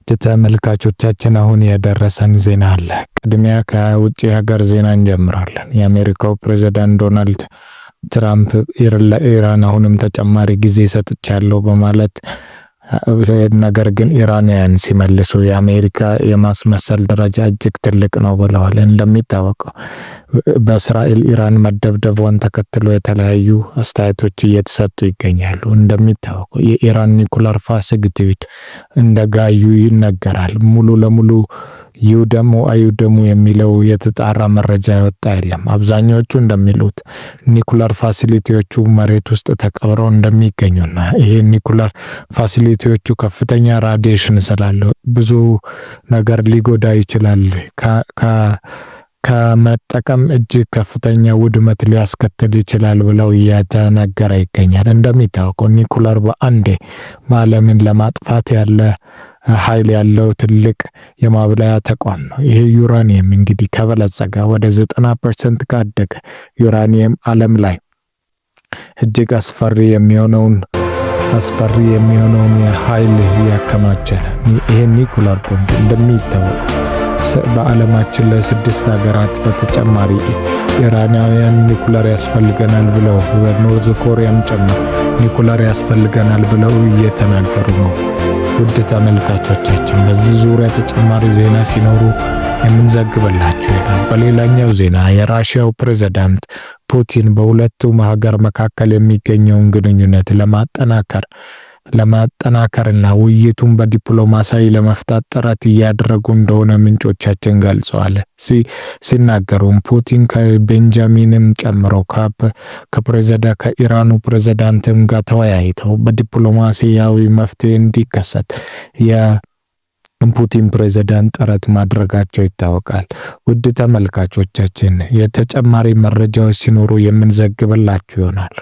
ውድ ተመልካቾቻችን፣ አሁን የደረሰን ዜና አለ። ቅድሚያ ከውጭ ሀገር ዜና እንጀምራለን። የአሜሪካው ፕሬዝዳንት ዶናልድ ትራምፕ ለኢራን አሁንም ተጨማሪ ጊዜ ሰጥቻለሁ በማለት፣ ነገር ግን ኢራናውያን ሲመልሱ የአሜሪካ የማስመሰል ደረጃ እጅግ ትልቅ ነው ብለዋል። እንደሚታወቀው በእስራኤል ኢራን መደብደቧን ተከትሎ የተለያዩ አስተያየቶች እየተሰጡ ይገኛሉ። እንደሚታወቀው የኢራን nuclear facility ዎች እንደጋዩ ይነገራል። ሙሉ ለሙሉ ይውደሙ አይውደሙ የሚለው የተጣራ መረጃ የወጣ የለም። አብዛኛዎቹ እንደሚሉት nuclear facility ዎቹ መሬት ውስጥ ተቀብረው እንደሚገኙና ይሄ nuclear facility ዎቹ ከፍተኛ radiation ስላለው ብዙ ነገር ሊጎዳ ይችላል፣ ከመጠቀም እጅግ ከፍተኛ ውድመት ሊያስከትል ይችላል ብለው እየተነገረ ይገኛል። እንደሚታወቀው ኒኩለር በአንዴ ዓለምን ለማጥፋት ያለ ኃይል ያለው ትልቅ የማብላያ ተቋም ነው። ይሄ ዩራኒየም እንግዲህ ከበለጸገ፣ ወደ 90% ካደገ፣ ዩራኒየም ዓለም ላይ እጅግ አስፈሪ የሚሆነውን የኃይል ያከማቸ ይሄ ኒኩለር ቦምብ እንደሚታወቀው በዓለማችን ላይ ስድስት ሀገራት በተጨማሪ ኢራናውያን ኒኩለር ያስፈልገናል ብለው፣ በ North Korea ም ጨምር ኒኩለር ያስፈልገናል ብለው እየተናገሩ ነው። ውድ ተመልካቾቻችን፣ በዚህ ዙሪያ ተጨማሪ ዜና ሲኖሩ የምንዘግብላችሁ ይሆናል። በሌላኛው ዜና የራሽያው ፕሬዝዳንት ፑቲን በሁለቱም ሀገር መካከል የሚገኘውን ግንኙነት ለማጠናከርና ውይይቱን በዲፕሎማሲያዊ ለመፍታት ጥረት እያደረጉ እንደሆነ ምንጮቻችን ገልጸዋል። ሲናገሩም ፑቲን ከቤንጃሚንም ጨምሮ ከኢራኑ ፕሬዝዳንትም ጋር ተወያይተው በዲፕሎማሲያዊ መፍትሄ እንዲከሰት የፑቲን ፕሬዝዳንት ጥረት ማድረጋቸው ይታወቃል። ውድ ተመልካቾቻችን፣ የተጨማሪ መረጃዎች ሲኖሩ የምንዘግብላችሁ ይሆናል።